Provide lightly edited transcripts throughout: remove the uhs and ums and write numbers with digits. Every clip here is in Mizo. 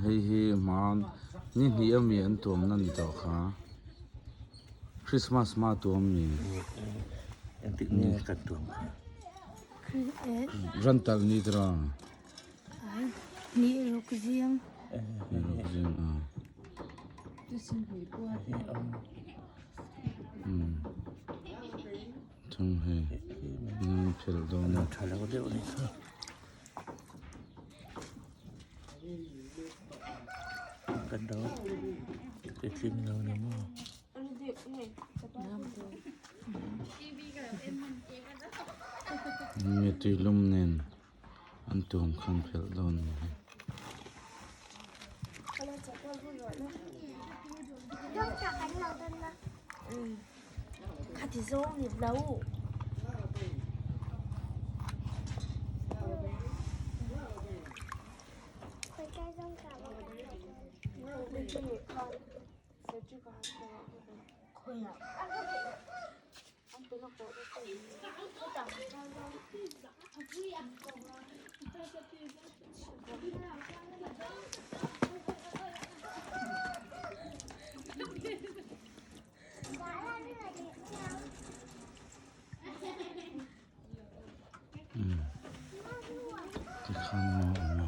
Hei hi hmaan ni hnih ami an tuamna ni tawh kha. Christmas hma tuam mi. Engtik nge kan tuam kha? Ran talh ni tira. Ni ruk zing. Ni ruk zing a. Thung hei nan phelh dawn a. Tha lo deuh ni kha. Kan lo ti tling lo ni maw. Nge tuilum nen an tuam khan phelh dawn ni hi. Khati zawng ni lo. Tikhan maw awm a.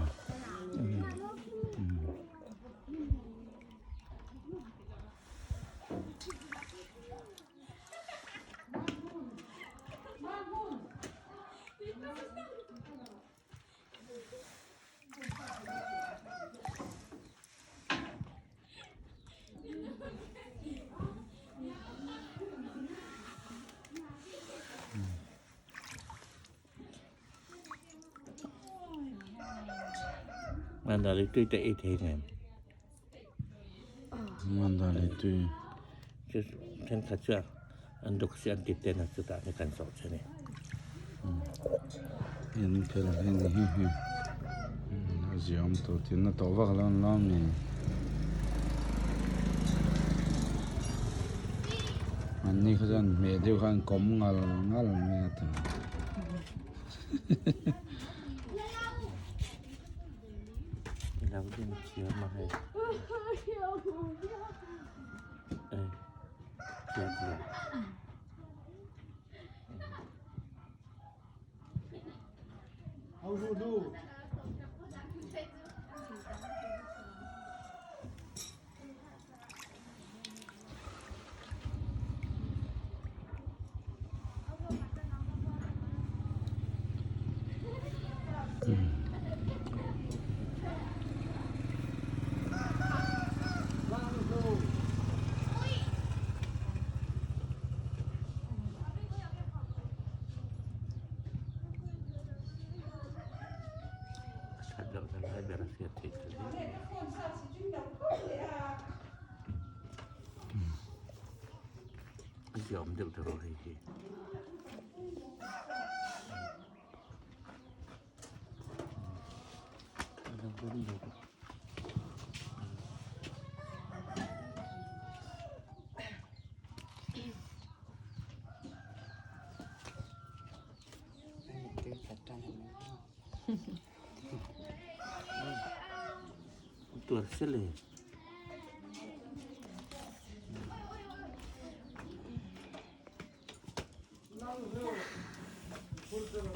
Mandali tui te ei thei nem. Mandali tui. Chu thenkhat chu an duk si an ti ten a chutah te kan zawh che ni. Hei an phel hi ni hi hi a ziah awm tur tin a tawh vak lo an lam ni. An ni kha chuan hmeh deuh khan kawm ngal ngal mai a ti. I lo din thiam a hei. Ei thiam hle. A that loh na lai ber a hriat theih ta hle mai a. A ziaawm deuh ta rawh hei hi. Tuar sele.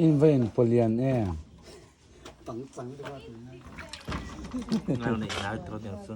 In va in pawlian em? Nau nei nau to deuh chu.